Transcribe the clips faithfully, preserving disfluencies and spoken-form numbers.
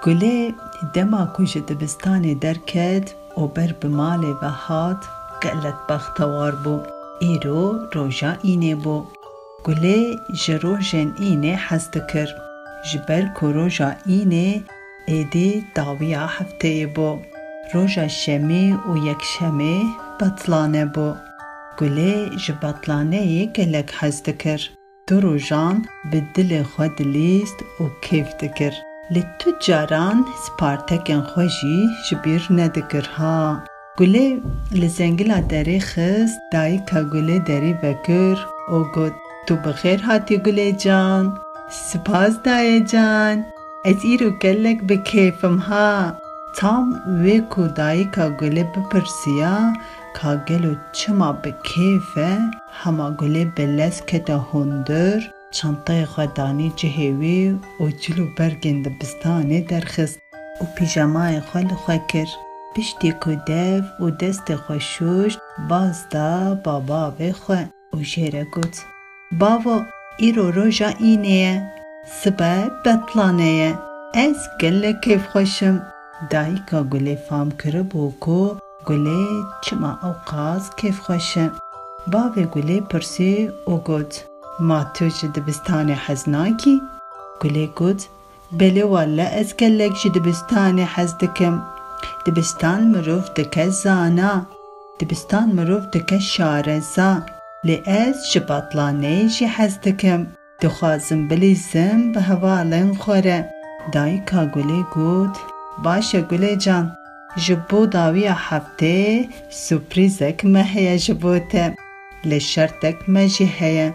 Gulê dema ku ji dibistanê derket û ber bi malê ve hat, gelek bextewar bû. Îro roja înê bû. Gulê ji rojên înê hez dikir. Ji ber ku roja înê êdî dawiya hefteyê bû. Roja şemî û yekşemê betlane bû. Gulê ji betlaneyê gelek hez dikir. Tu rojan bi dilê xwe dilîst û kêf dikir. Lê tu caran spartekên xwe jî ji bîr nedikir ha. Gulê li zengila derê xist, dayika Gulê derî vekir û got, Tu bi xêr hatî Gulê can. Spas dayê can. Ez îro gelek bi kêf im ha. Tam wê ku dayika Gulê bipirsiya ka gelo çima bi kêf e, hema Gulê bi lez kete hundir, çanteyê xwe danî cihê wî û cil û bergên dibistanê derxist û pîjamayê xwe li xwe kir. Piştî ku dev û destê xwe şûşt, baz da ba bavê xwe û jê re got, Bavo, îro roja înê ye, sibe betlane ye. Ez gelek kêfxweş im. Dayika Gulê fam kiribû ku Gulê çima ewqas kêfxweş e. Bavê Gulê pirsî û got, Ma tu ji dibistanê hez nakî? Gulê got, Belê welle ez gelek ji dibistanê hez dikim. Dibistan mirov dike zana. Dibistan mirov dike şareza. Lê ez ji betlaneyê jî hez dikim. Dixwazim bilîzim bi hevalên xwe re. Dayika Gulê got, Baş e Gulê can, ji bo dawiya heftê surprîzek me heye ji bo te. Lê şertek me jî heye.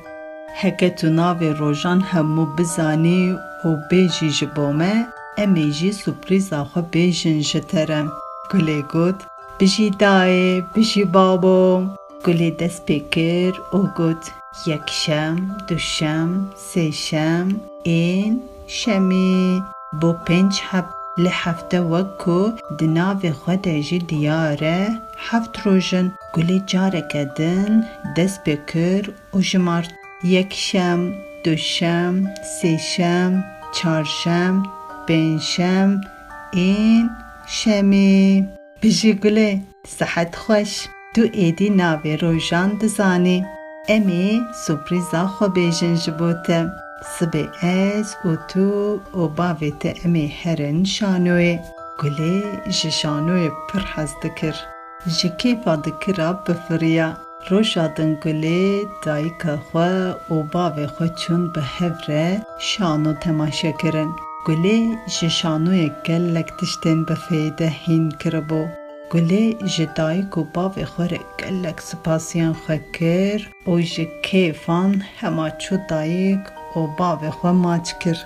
Heke tu navê rojan hemû bizanî û bêjî ji bo me, em ê jî surprîza xwe bêjin ji te re. Gulê got, Bijî dayê, bijî babo. Gulê dest pê kir û got, Yekşem, duşem, sêşem, ên, şemî. Bo pênc heb li hefte wek ku di navê xwe de jî diyar e, heft roj in. Gulê careke din dest pê kir û jimart. Yekşem, duşem, sêşem, çarşem, pêncşem, ên, şemî. Bijî Gulê, sihet xweş. Tu êdî navê rojan dizanî. Em ê surprîza xwe bêjin ji bo te. Sibê ez û tu û bavê te em ê herin şanoyê. Gulê ji şanoyê pir hez dikir. Ji kêfa dikira bifiriya. Roja din Gulê dayika xwe û bavê xwe çûn bi hev re şano temaşe kirin. Gulê ji şanoyê gelek tiştên bifêde hîn kiribû. Gulê ji dayik û bavê xwe re gelek spasiyan xwe kir û ji kêfan hema çû dayik û bavê xwe maç kir.